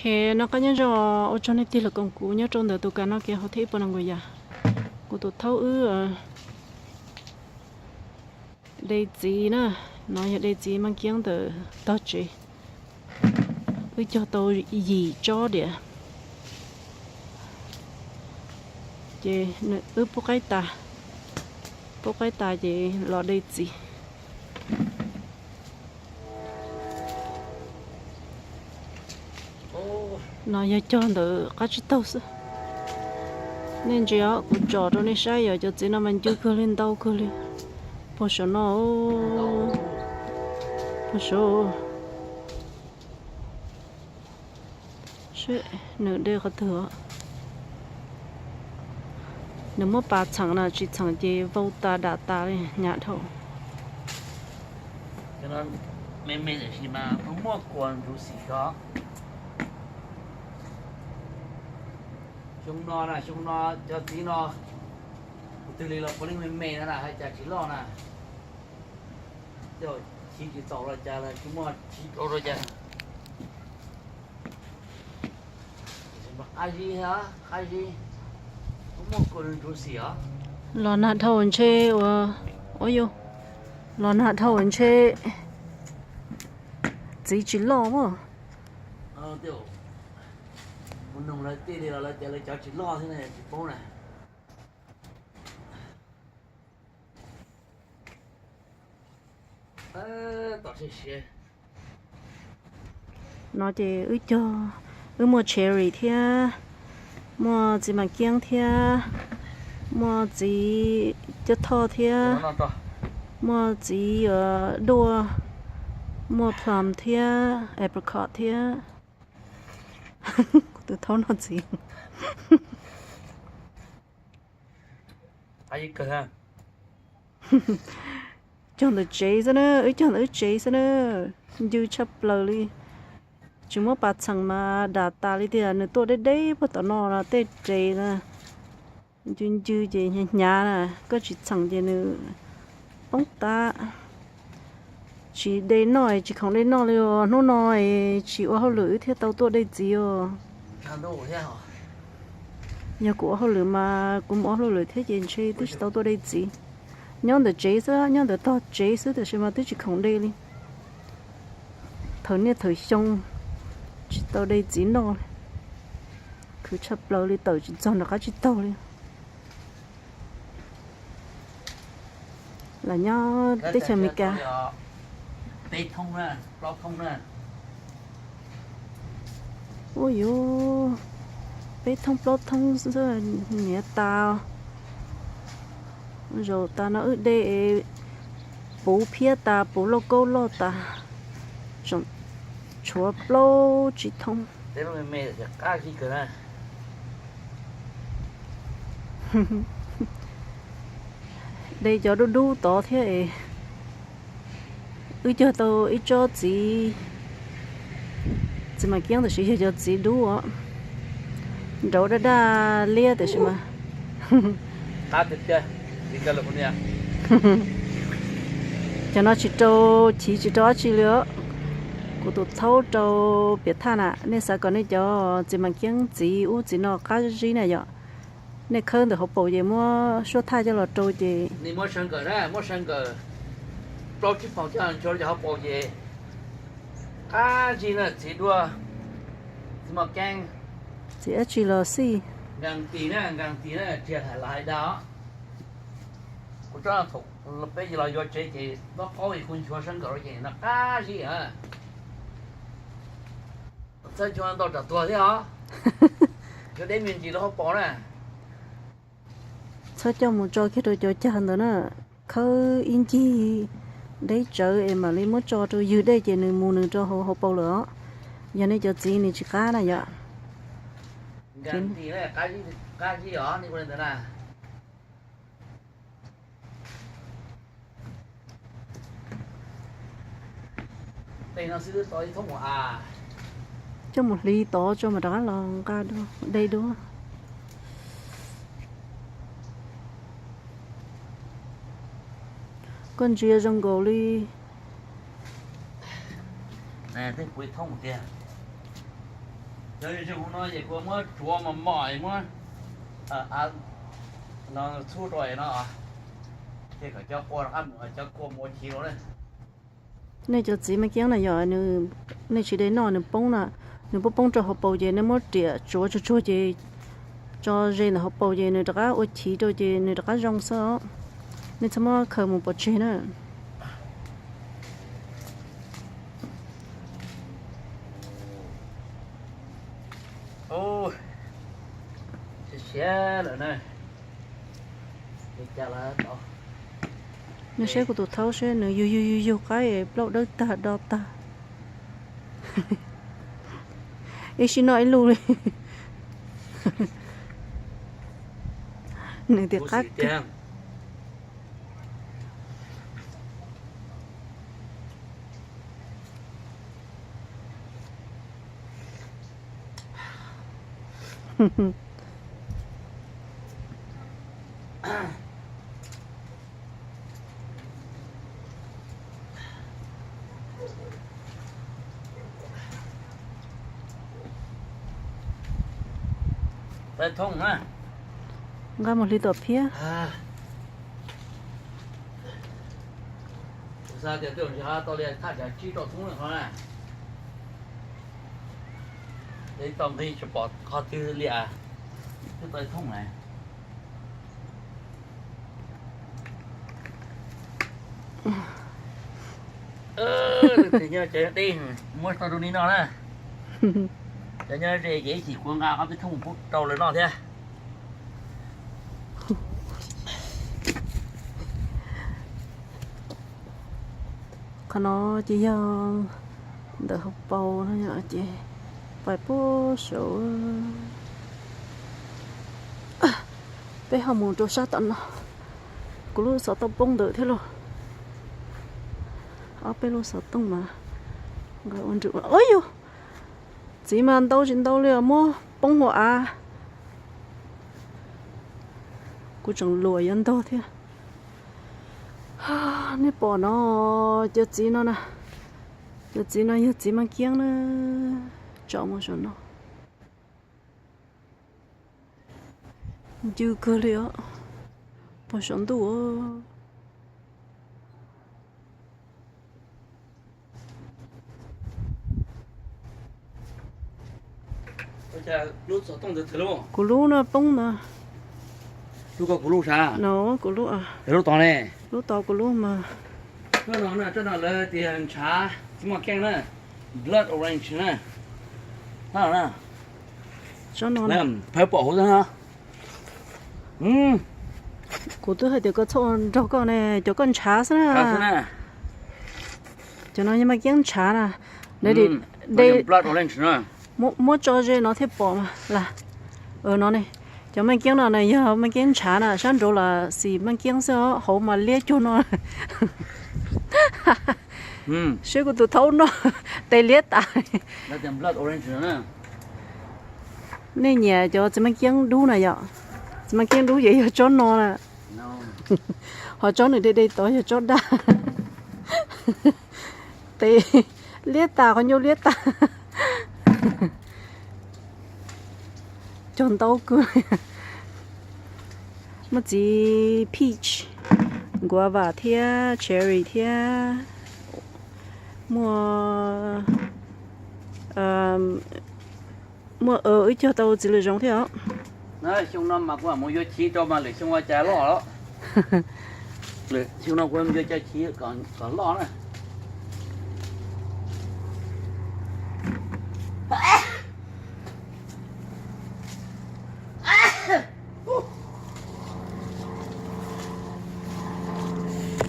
Noj qab nyob zoo, ua tsaug nej tig los koom kuv nyob rau ntawm tus kas no kev hauv thiab ib puas no nkaus yam. Kuv tus thaub wb de txiv na, no yog de txiv mas kiab ntawm tog tsev. Wb cog tau yim tsob diam, ces wb pub qaib tas, pub qaib tas ces los de txiv. No yog cog ntawm qab tsib taug xwb. Nej ntsia os, kuv tsom rau nej saib, yog cov txiv no mas ncw kawg li, ntau kawg li. Puag saum no, puag saum. Seb nws de qhov twg os. Nws muab pas txheem na, tsis txheem ces vau tas dam tas li, hnyav dhau. Me me tiam sis mas muaj kuas ntsuv xim xyov. Xyoo no na, xyoo no cov txiv no kuv twg li los puav leej me me no na, hais cas tsis loj na. Tej zaum chiv tsis txaus los cas los tsis muaj chiv rau los cas. Qab zib, qab zib, muaj kuas ntsuv xim os. Los nag dhau ntshe ua, ua yus, los nag dhau ntshe txiv tsis loj mas. Mus noog lawv tej li los lawv tias lawv cov tsis loj thiab na, tsis paub na. No ces wb cog, wb muaj cherry thiab, muaj txiv mas kiab thiab, muaj txiv coj thoj thiab, muaj txiv duaj, muaj plum thiab apricot thiab. Kuv tus thaub noj txiv. Cog ntawm tsev xwb na, wb cog ntawm wb tsev xwb na, ncw tshaj plaws li. Tsis muab pas txheem mas dam tas li tiag, nws tuaj deb deb puag tom no no tej res na. Ncw ncw ces hnyav hnyav na, koj tsis txheem ces nws poob tab. Tsis de noj, tsis khoom de noj li os. Hnub no tsis ua hauj lwm wb thiaj tau tuaj de txiv os. Yog kuv ua hauj lwm mas kuv mus ua hauj lwm thiab ces ntshe twb tsis tau tuaj de txiv. Nyob ntawm tsev xwb, nyob ntawm tog tsev xwb tiam sis mas twb tsis khoom de li. Thaum niaj thaum xyoo tsis tau de txiv noj li. Khwv tshaj plaws li, tawm tsis txog nram qab tsib taug li. Los nyob teb chaws Amelikas. Ua yuv, peb thoob plaub thoob xwb, nyiav tas. Zaum tas no wb de puv phiab tas, puv lauj kaub loj tas, tseem tshuav plaub tsib thoob. De cov dub dub tod thiab es. Wb cog tau ib tsob txiv, txiv mas kiab tab sis yog cov txiv dub os, nraud daj daj liab tiam sis mas cov no tsis rau chiv tsis rau dab tsi li os. Kuv tus thaub rau piam thaj na, nej xav kom nej cov txiv mas kiab txiv ub txiv no qab zib na yom, nej khawb ntawm hauv paus ces muab suab thaj coj los rau ces. Muab saw nkawm, plaub tsib poom coj los nchuav rau cov hauv paus ces qab zib na, txiv dua, txiv mos keeb, txiv dab tsi los xij. Nkees tis na, nkees tis na, tsis hais los hais dag. Kuv tsob thaum peb los yuav tsev ces txob qaub es kuv nchuav saw nkawm rau ces no qab zib. Txhob nchuav ntau tsam tuag thiab os. Nchuav deb me ntsis rau hauv paus na. Txhob coj mus tso kiag rau cov cag ntawd na. Khawb ib ncig deb tsawv es mam li muab tso rau ywg dej ces nws mus nws rau hauv hauv paus lawm os. Yog nej cov txiv nws tsis qab na yom. Coj mus hliv tod tso mas rov qab los nqa dej dua. Koj ntsia zoo nkaus li. Tej kuv thoob tiag. Cov zoo no ces kuv muab tsuav mos mos muab no txhub rau no, ces kom cov qua rov qab mus, cov kua mus ua chiv rau na. Nej cov txiv maj kiab na yog nej tsis de noj nws poob na, nws poob poob rau hauv paus ces nej muab riam tsuav tsuag tsuag ces tso ze ntawm hauv paus ces nws rov qab ua chiv rau ces nws rov qab zoo xwb os. Nej txhob muab khaws mus pov tseg na. Siav siav lawm na. Nws saib kuv tus thaub seb nws yug yug yug yug qaib plaub dawb tag do tag. Ib sij noj ib lub li. Nws tias qab kawg. Nqa mus hliv tom phiab. Tau nqi tsis pom qhov twg li. Twb tau thooj lawm. Leej twg nyob cov deb muab tau rau nej noj na. Cov nyob ze ces ib chim kuv nqa qhov peb thooj pub rau lawv noj thiab. Qhov no ces yog ntawm hauv paus no ces pais puag saud. Peb ho mus rau sab tom no. Kuv lub xov tooj poob ntawd thiab lauj. Ob peb lub xov tooj mas nkawd ua nrug, ua yus txiv mas ntau tsis ntau li os, muab poob hauv av. Kuv tseem luam yuav ntog thiab. Nej pom no, cov txiv no na, cov txiv no yog txiv maj kiab na, tsom mus saum no. Ncw kawg li os, puag saum ntuj. Kuv lub no poob na. Lub ko kuv lub sav? No kuv lub. Lub tod ne? Lub tod kuv lub mas. Lub no na, lawv tias ntshav txiv maj kiab na, blood orange na. Tsob no phawv pom huv xwb na. Kuv twb hais tias koj txhob ua nrog koj ne, cov koj ntshav xwb na. Cov no yog maj kiab ntshav na. Muab tso ze no thiaj pom mas las. No ne, cov maj kiab no na yog maj kiab ntshav na, sab nraud los xis maj kiab xwb, hauv mas liab cuag no. Seb kuv tus thaub noj tes liab tas. Nej nyiam cov txiv maj kiab dub na yom? Txiv maj kiab dub ces yog tsob no na. Ho tsob nws de de tod yog tsob daj. Tes liab tas, qhov ncauj liab tas. Cog ntau kawg. Muaj txiv peach, guava thiab cherry thiab. Muaj, muaj, wb cog tau txiv lwm zoov thiab os. Xyoo no mas kuv mus yuav chiv rau mas lwm xyoo ua cas loj los. Lwm xyoo no kuv mus yuav cov chiv kom loj na.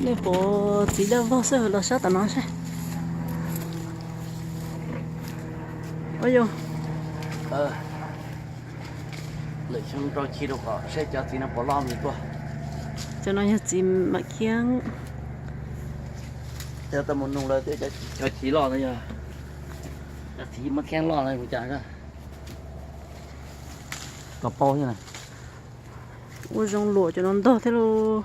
Nej pom txiv daj vog xwb, los sab tom no seb. Ua yog lwm xyoo rau chiv rau kom seb cov txiv no puas loj mus tuaj. Cov no yog txiv maj kiab. Cov tau mus nug lawv tias cov chiv loj no yog cov txiv maj kiab loj no mus cas. Kom paub thiab. Ua zoo luam cov no ntog thiab lauj.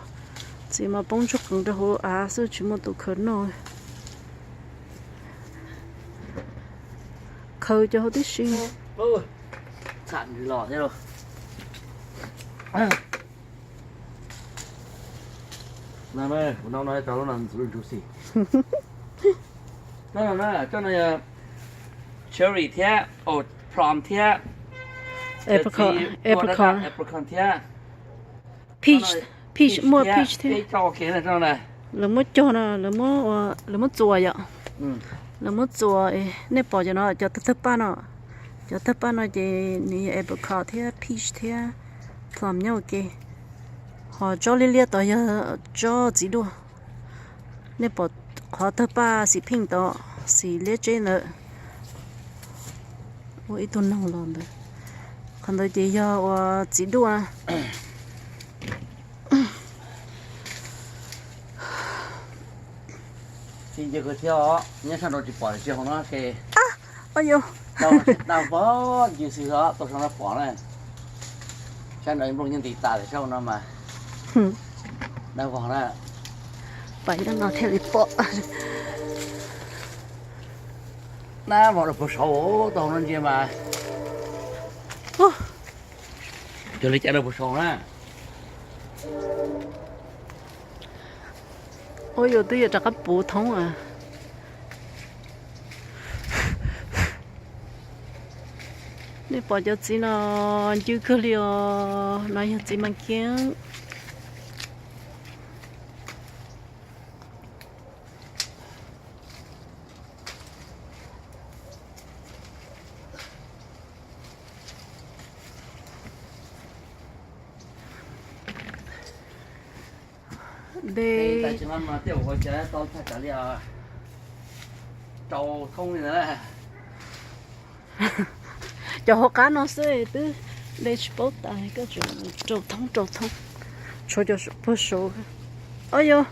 Txiv mas poob ntsuag qees rau hauv av xwb tsis muaj tus khaws noj. Khaws cov hauv tib si. Txham los thiab lauj. No, kuv noj no rau lub no ntxuv ntsuv xim. Cov no na, cov no yog cherry thiab, plum thiab, apricot, apricot thiab. Peach, peach, muaj peach thiab. Lawv muab cog no, lawv muab txuas yom. Lawv muab txuas, nej pom cov no, cov tawg paj no, cov tawg paj no ces nws yog apricot thiab peach thiab plum nyob ua ke. Ho tsob liab liab tod yog tsob txiv duaj. Nej pom qhov tawg paj xim pheej tod, xim liab tseb ntawd. Ua ib tug noog los ntawd. Qhov ntawd ces yog ua txiv duaj. Txi nce kawg thiab os, nyob sab nraud tsis pom tsis hau no ke. Daj vog ncig xwb os, tau sau no pom na. Sab nraud nplooj nyob nti tas lawm sab no mas. Daj vog na. Pom nyob no thiaj li pom. Daj vog rau puag saud, tau no ntsia mas. Cog li cas rau puag saud na. Ua yuav twb yuav rov qab puv thoob a. Nej pom cov txiv no ncw kawg li os, no yog txiv mas kiab. Dej. Rau thoob li na. Cov hauv qab no xwb twb de tsis paub tas, koj tseem rau thoob rau thoob, tshuav cov puag saud. Ob yog.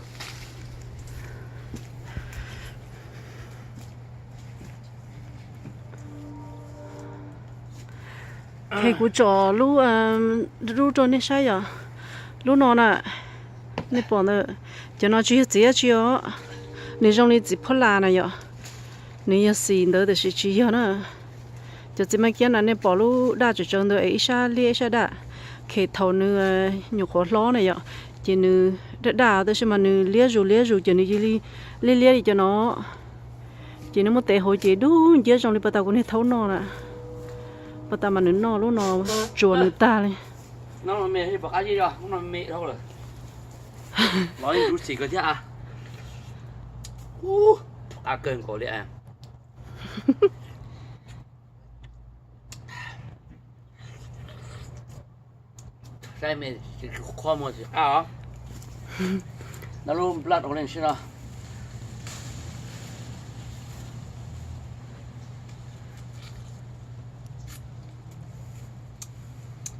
Ces kuv tsom lub dub rau nej saib yom. Lub no na, nej pom ntawd, cov no tsis yog txiv dab tsi os, nws zoo li txiv phuab las na yom. Nws yog xim ntawd tab sis tsis yog na. Cov txiv mas kiab na nej pom lub daj tsawv tsawv ntawd es ib sab liab ib sab daj. Ces thaum nws nyuam qhuav hlob na yom, ces nws daj daj tab sis mas nws liab zus liab zus ces nws cia li liab liab li cov no. Ces nws muab tev hauv ces dub nciab zoo li pas tas kuv niag thaub noj na. Pas tas mas nws noj lub no tsuas nws tag li. Los ib ntsuv xim kawg thiab. Qab kawg nkaus li. Saib me, qhov muag tsis qab os. No lub blood orange no.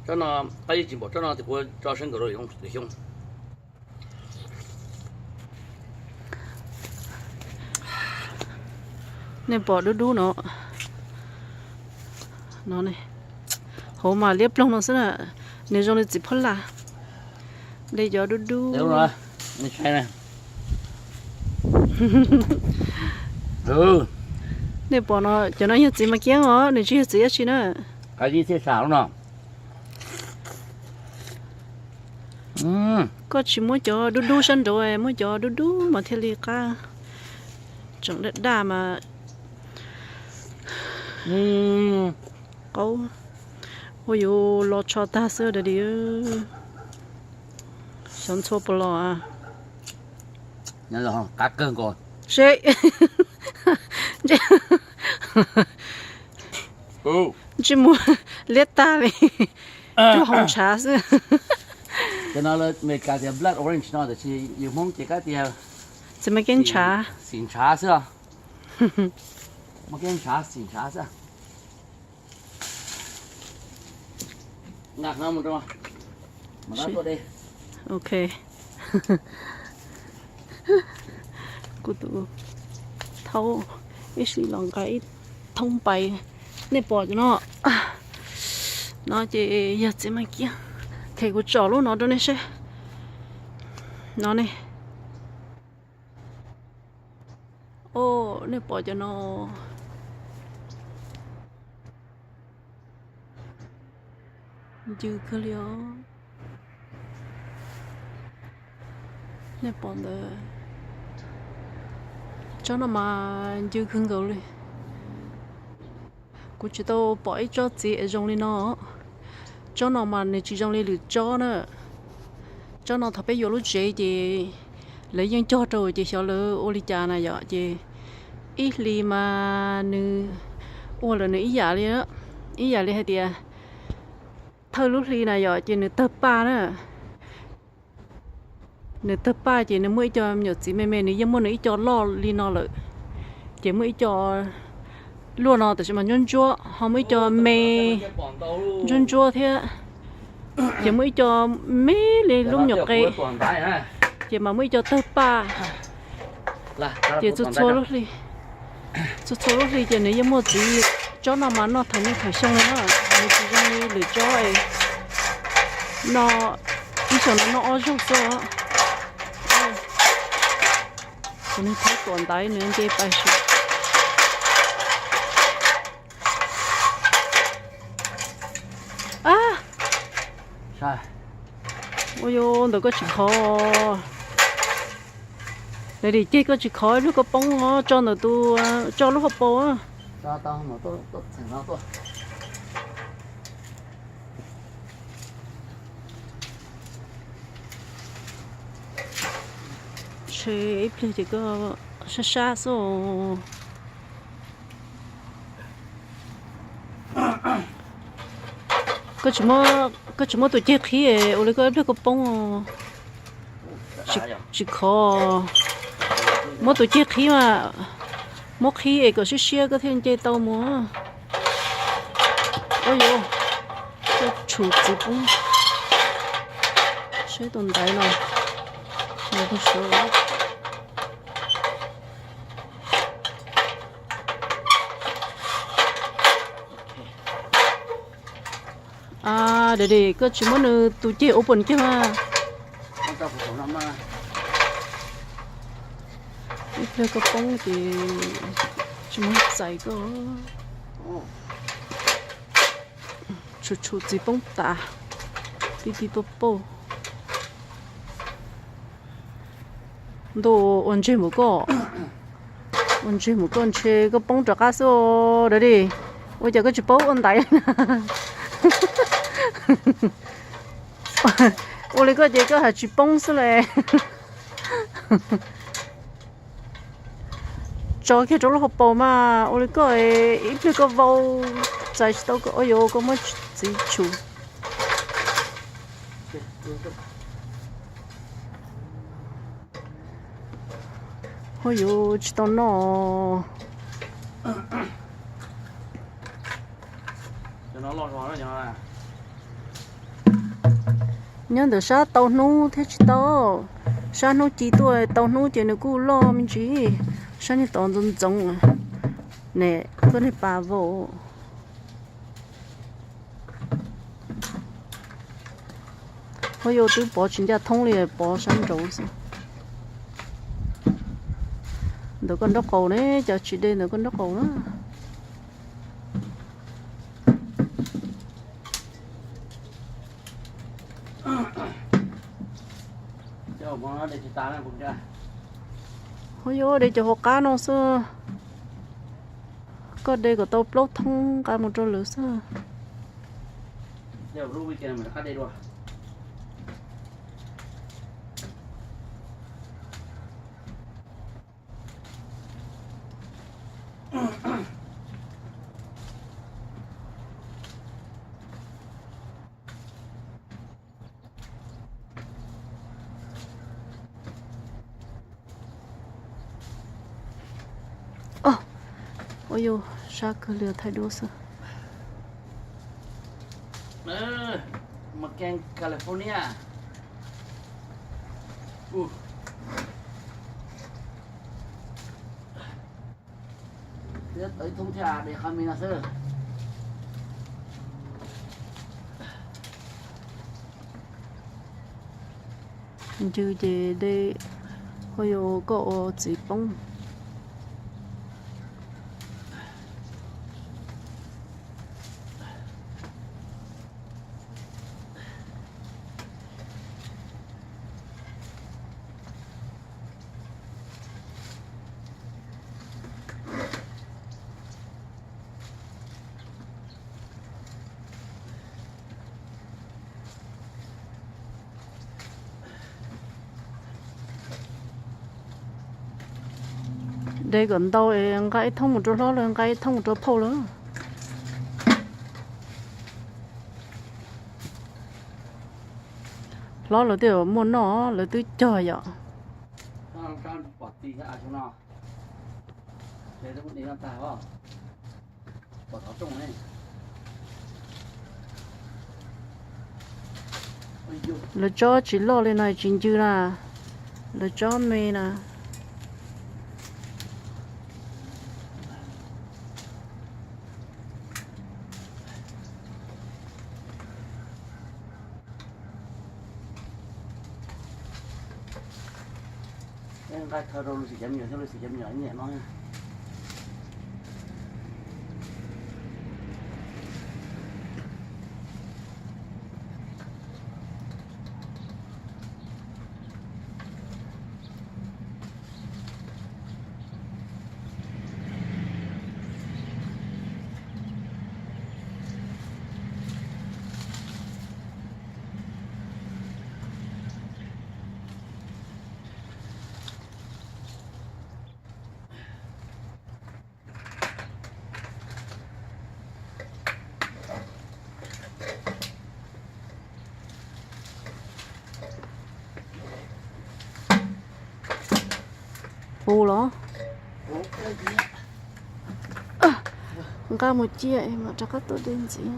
Tsob no, qab ib tsis npaum tsob no tes kuv tso sab nkaus rau xyoo. Nej pom dub dub no, no ne, hauv mas liab ploog no xwb na, nws zoo li txiv phuab laj, de cov dub dub. Nej pom no, cov no yog txiv mas kiab os, nws tsis yog txiv dab tsi na. Koj tsis muab cov dub dub sab nraud, muab cov dub dub mas thiaj li qab. Tseem daj daj mas qaub. Ua yuav los tsho tag xwb da di. Xyov ntxhua puas los. Qab kawg nkaus. Seb, ntsej muag liab tag li. Cuag hau ntshav xwb. Cov no lawv Amelikas tias blood orange no tiam sis yus Hmoob ces kab tias txiv mas kiab ntshav, xim ntshav xwb. Mas kiab ntshav xim ntshav xwb. Nqa no mus rau, ok. Kuv tus thaub ib sim los nqa ib thoob pais. Nej pom no, no ces yog txiv mas kiab. Ces kuv tsom lub no rau nej saib. No ne. Os, nej pom cov no. Ncw kawg li os. Nej pom ntawd, tsob no mas ncw kawg nkaus li. Kuv tsis tau pom ib tsob txiv zoo li no. Tsob no mas nws tsis zoo li lwm tsob na. Tsob no thaum peb yuav lub tsev ces lawv yeej cog rau ces xyov lawv ua li cas na yom, ces ib hlis mas nws ua lawm nws ib yam li, ib yam li hais tias thawj lub hli na yom, ces nws tawg paj na. Nws tawg paj ces nws muaj ib co me nyuam txiv me me, nws yeej muaj nws ib co loj li no lawm. Ces muaj ib co luaj no tab sis mas ntsuab ntsuab, ho muaj ib co me ntsuab ntsuab thiab. Ces muaj ib co me li lub nyuam qe, ces mas muaj ib co tawg paj. Ces txhua txhua lub hli, txhua txhua lub hli ces nws yeej muaj txiv. Tsob no mas noj thaum niaj thaum xyoo li na, nws tsis zoo li lwm tsob es no ib xyoos no noj ob zaug xwb. Kuv nws thaub tuam ntaiv nws nce pais xwb. Ab, ua yus ntawm koj tsis khov. Lawv dim ceg koj tsis khov ib pliag koj poob os, tso ntawm tus, tso lub hauv paus. Ntshe ib pliag ces koj sab sab xwb. Koj tsis muab tus ceg qhib, ua li koj ib pliag koj poob. Tsis khov. Muab tus ceg qhib mas, muab qhib es kom siab siab koj thiaj nce tau mus. Ua yuav, koj tshum txiv poob. Saib tus ntaiv no, no koj sav. Dam di, koj tsis muab nws tus ceg ua puas cag. Ib pliag koj poob ces tsis muab txais koj. Tshum tshum txiv poob tas, ti ti pauj pauj. Ntuj, ua ntseg mus koj, ua ntseg mus koj, ntshe koj poob rov qab xwb dam di. Ua cas koj tsis paub ua ntaiv? Ua li koj ces koj hais tsis poob xwb le. Tso kiag rau lub hauv paus mas, ua li koj ib pliag koj vau txais tsis tau koj, ua yuav koj muab txiv tshum. Ua yuav tsis tau noj. Nyob ntawm sab tau hnub thiab tsis tau, sab hnub ci tuaj tau hnub ces nws kuj loj me ntsis, sab niag tod ntxoov ntxoov ne, tuaj niag pas vau. Ua yuav twb pov tsis ncaj thoob li, pov sab nraud xwb. Ntawm koj nraub qaum ne, cov tsis de ntawm koj nraub qaum na. Ua yuav de cov hauv qab no xwb. Koj de kom tau plaub thoob nqa mus rau lawv xwb. Ua yuav sab kawg li, thaij duab xwb. California. Ncw ces de, ua yuav koj ua txiv poob. De kom ntau es nqa ib thoob mus rau hlob lawv, nqa ib thoob mus rau phauj lawv. Hlob lawv twb muaj noj, lawv twb cog yom. Lawv tsob tsis loj li no tsis ncw na, lawv tsob me na. Nqa thawj rau lub xim cov me nyuam thiab lub xim cov me nyuam nyiam no. Puv los? Nqa mus cia mam rov qab tuaj de ntxiv.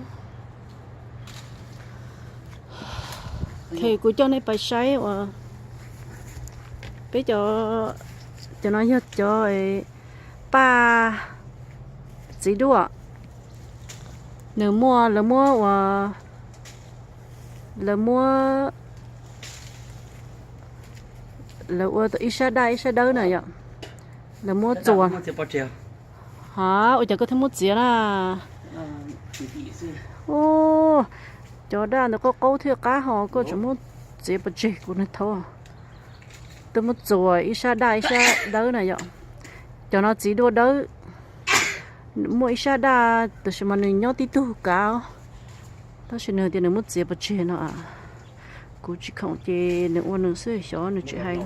Ok, kuv coj nej pais saib uas peb cov, cov no yog cov paj txiv duaj. Nws muaj, lawv muab ua, lawv muab, lawv ua ib sab daj ib sab dawb na yom. Lawv muab txuas. Ha, ua cas koj thiaj muab txiav na? Cov daj ntawd qaub qaub thiaj qab ho koj tseem muab txiav pov tseg kuv niag thaub. Twb muab txuas ib sab daj ib sab dawb na yom. Cov no txiv duaj dawb, muaj ib sab daj tab sis mas nws nyob tib tug kav. Tab sis nws tias nws muab txiav pov tseg no. Kuv tsis khoom ces nws ua nws xwb, xyov nws tsis hais.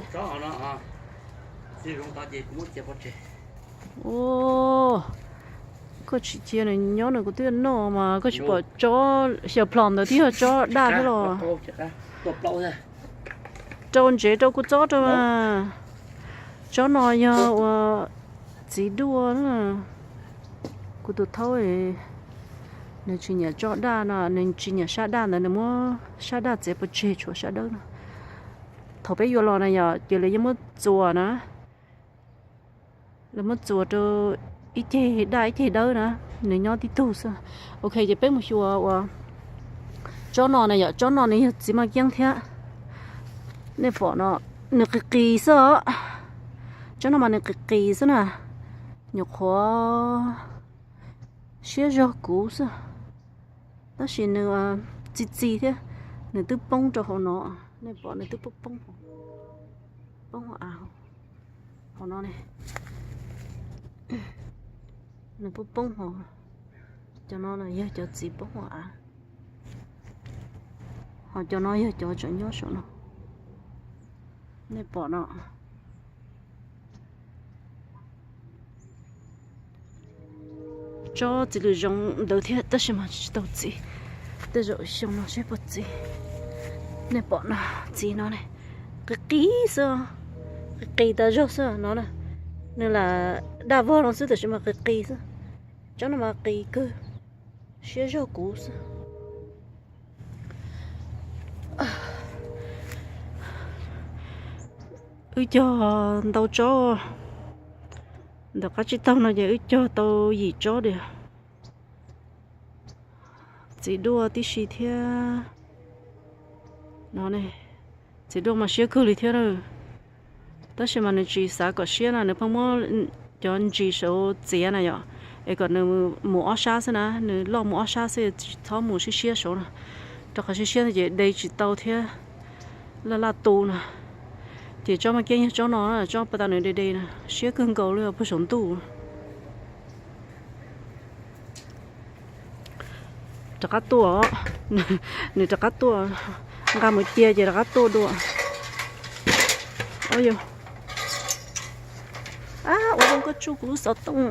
Koj tsis cia nws nyob nws kuv twb noj mas koj tsis pom tsob xyaw plhom ntawd twb yog tsob daj thiab los. Rau ntsev rau kuv txob rau mas. Tsob no yog ua txiv duaj. Kuv tus thaub nws tsis nyiam tsob daj no, nws tsis nyiam sab daj ntawd, nws muab sab daj txiav pov tseg tshuav sab dawb no. Thaum peb yuav los na yom, ces lawv yeej muab txuas na. Lawv muab txuas rau ib ceg daj ib ceg dawb na, nws nyob tib tug xwb. Ok, ces peb mus xyuas uas tsob no na yom, tsob no nws yog txiv maj kiab thiab. Nej pom no, nws qis qis xwb os. Tsob no mas nws qis qis xwb na, nyuam qhuav siab zog kuv xwb. Tab sis nws txi txi thiab, nws twb poob rau hauv no. Nej pom nws twb poob poob, poob av hauv no ne. Nws poob poob hauv. Cov no yog cov txiv poob hauv av, ho cov no yog cov tseem nyob saum no. Nej pom no, tsob txiv lws zoov ntawd thiab tab sis mas tsis tau txiv. Tej zaum xyoo no seb puas txiv. Nej pom no, txiv no ne, qis qis xwb, qis qis tas zog xwb no na. Nws lam daj vog no xwb tab sis mas qis qis xwb. Tsob no mas qis kawg, siab zog kuv xwb. Wb cog ntau tsob, ntawm qab tsib taug no ces wb cog tau yim tsob diam. Txiv duaj tib si thiab no ne, txiv duaj mas siab kawg li thiab na. Tab sis mas nws tsis xav kom siab na, nws pheej muab cov ntsis saud txiav na yom, es kom nws mus ob sab xwb na, nws loj mus ob sab xwb, tsis txhob mus siab siab saud na. Rau qhov siab siab ces de tsis tau thiab, laj laj tu na. Ces tsob maj kiab yog tsob no, tsob pas tas nws de de na, siab kawg nkaus li puag saum ntuj. Rov qab tuaj, nws rov qab tuaj, nqa mus cia ces rov qab tuaj dua. Ua yog, ua zoo Tsuj kuv lub xov tooj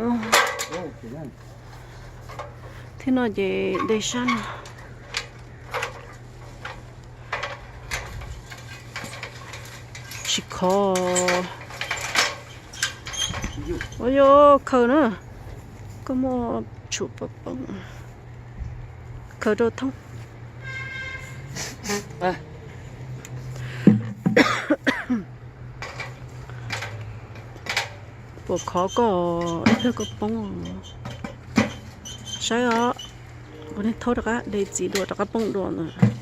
thiab no ces de sab no. Tsis khov. Ua yog khaws na, koj muaj tshum poob, khaws rau thoob. Puas khov koj, ib pliag koj poob. Saib os, kuv niag thaub rov qab de txiv dua rov qab poob dua ntawd.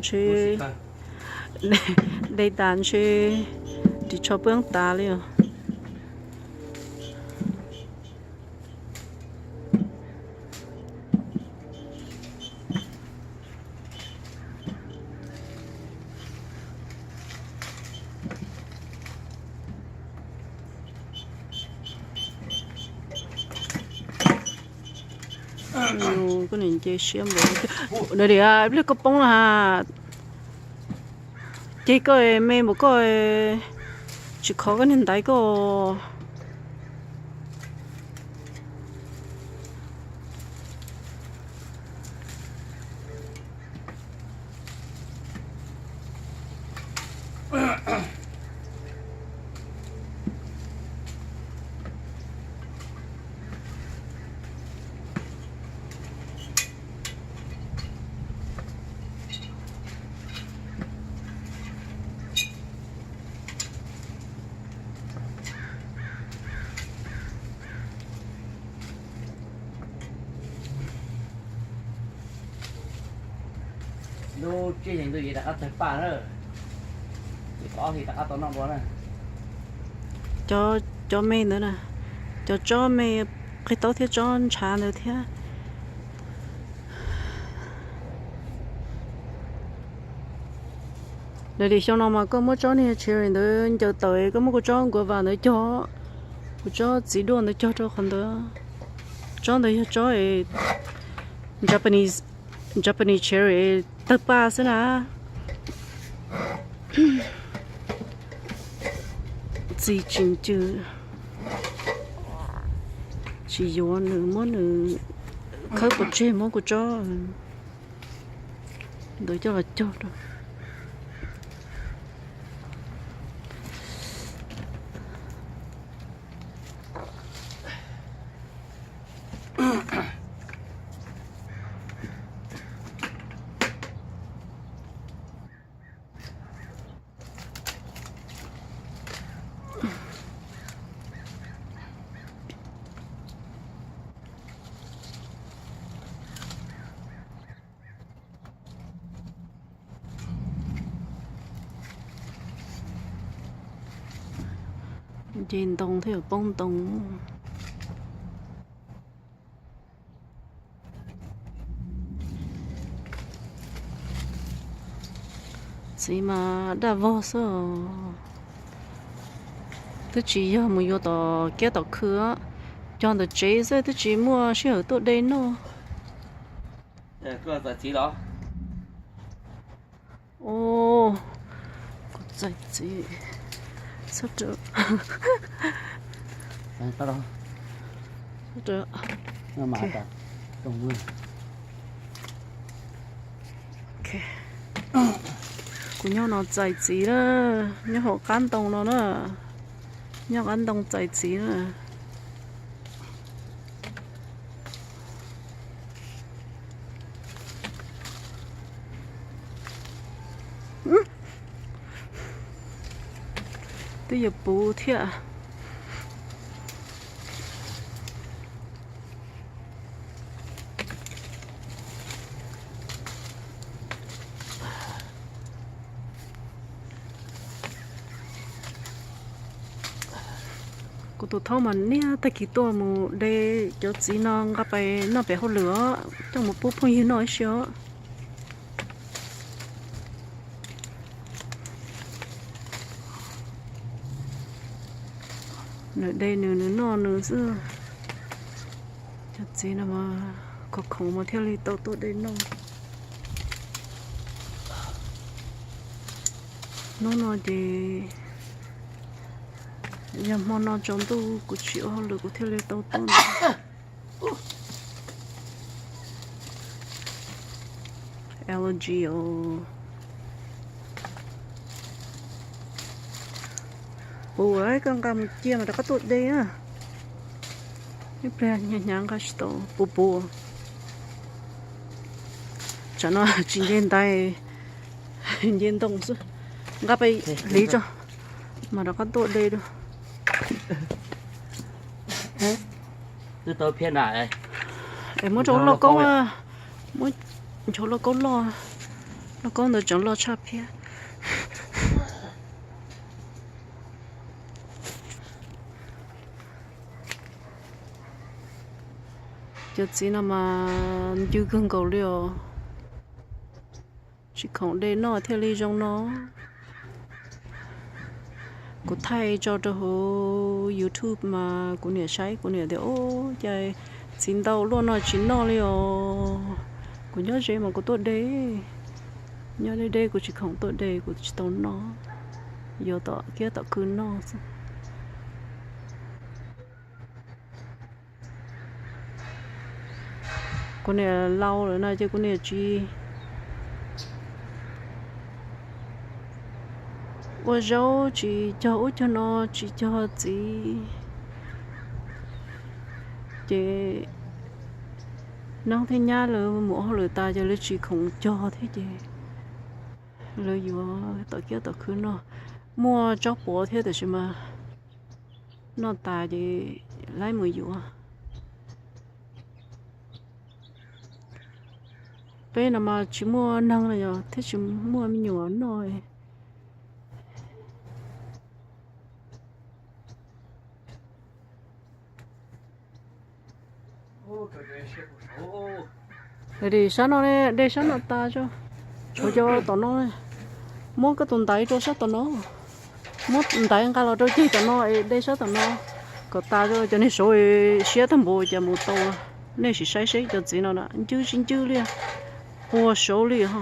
Ntshe de tas ntshe ris tsho peb tas li os. Koj niam nce siab npaum. Ua li pliag koj poob na has. Ces koj me npaum koj tsis khov koj niag ntaiv koj. Lub tsib yees ntuj yees rov qab tawg paj na, ces ob hlis rov qab tau noj dua na. Cov me ntawd na, cov tsob me qig taub thiab tsob ntshav ntawd thiab. Lawv tias xyoo no mas koj muab tsob niag cherry ntawd ncaws tawm, koj muab kuv tsob guava ntawd cog, kuv tsob txiv duaj ntawd cog rau qhov ntawd. Tsob ntawd yog tsob Japanese, Japanese cherry tawg paj xwb na. Txi tsis ncw, tsis yuav nws, muab nws khawb pov tseg, muab kuv tsob ntawd coj los cog rau. Nce ntoo thiaj yuav poob ntoo. Txiv mas daj vog xwb os. Twb tsis yog mus yuav tom kiab tom khw, cog ntawm tsev xwb, twb tsis muaj sij hawm tuaj de noj. Kuv txais txiv. Kuv nyob no txais txiv na, nyob hauv qab ntoo no na, nyob qab ntoo txais txiv na. Twb yuav puv thiab. Tus thaub mas niaj tag kis tuaj mus de cov txiv no nqa pais noj pem hauj lwm os, coj mus pub phooj ywg noj ib si os. Nws de nws, nws noj nws xwb. Cov txiv no mas khoom khoom mas thiaj li tau tuaj de noj. Hnub no ces yog hmo no tsaus ntuj kuv tsis ua hauj lwm kuv thiaj li tau tuaj. Allergy os. Puas koj nqa mus cia mas rov qab tuaj de na. Ib pliag hnyav hnyav nqa tsis tau puas puas. Tsam no tsis nce ntais, nce ntoo xwb. Nqa pais hliv tso mas rov qab tuaj de dua. Es muab rau lauj kaub, muab nchuav lauj kaub loj, lauj kaub ntawd tseem loj tshaj phiab. Cov txiv no mas ncw kawg nkaus li os. Tsis khoom de noj thiaj li zoo no. Kuv thaij tso rau hauv YouTube mas kuv niam saib kuv niam tias, Ub, cas txiv ntau luaj no tsis noj li os. Kuv nyob ze mas kuv tuaj de. Nyob deb deb kuv tsis khoom tuaj de, kuv tsis tau noj, yuav tom kiab tom khw noj xwb. Kuv niam laus lawm na ces kuv niam tsis ua zaub, tsis cog ub cog no, tsis cog txiv. Ces neeb thiab nyab lawv mus ua hauj lwm tas ces lawv tsis khoom cog thiab ces lawv yuav tom kiab tom khw noj. Muaj tsob puav thiab tab sis mas noj tas ces laib mus yuav. Peb no mas tsis muaj neeg li os, thiab tsis muaj me nyuam noj. De sab no, de sab no tas tso, tshuav cov tom no. Muab koj tus ntaiv rau sab tom no, muab ntaiv nqa los rau ceg tom no es de sab tom no kom tas, cov niag saud siab tag npaum cas mus tau. Nej sim saib seb cov txiv no na, ncw tsis ncw li, puag saud li ho.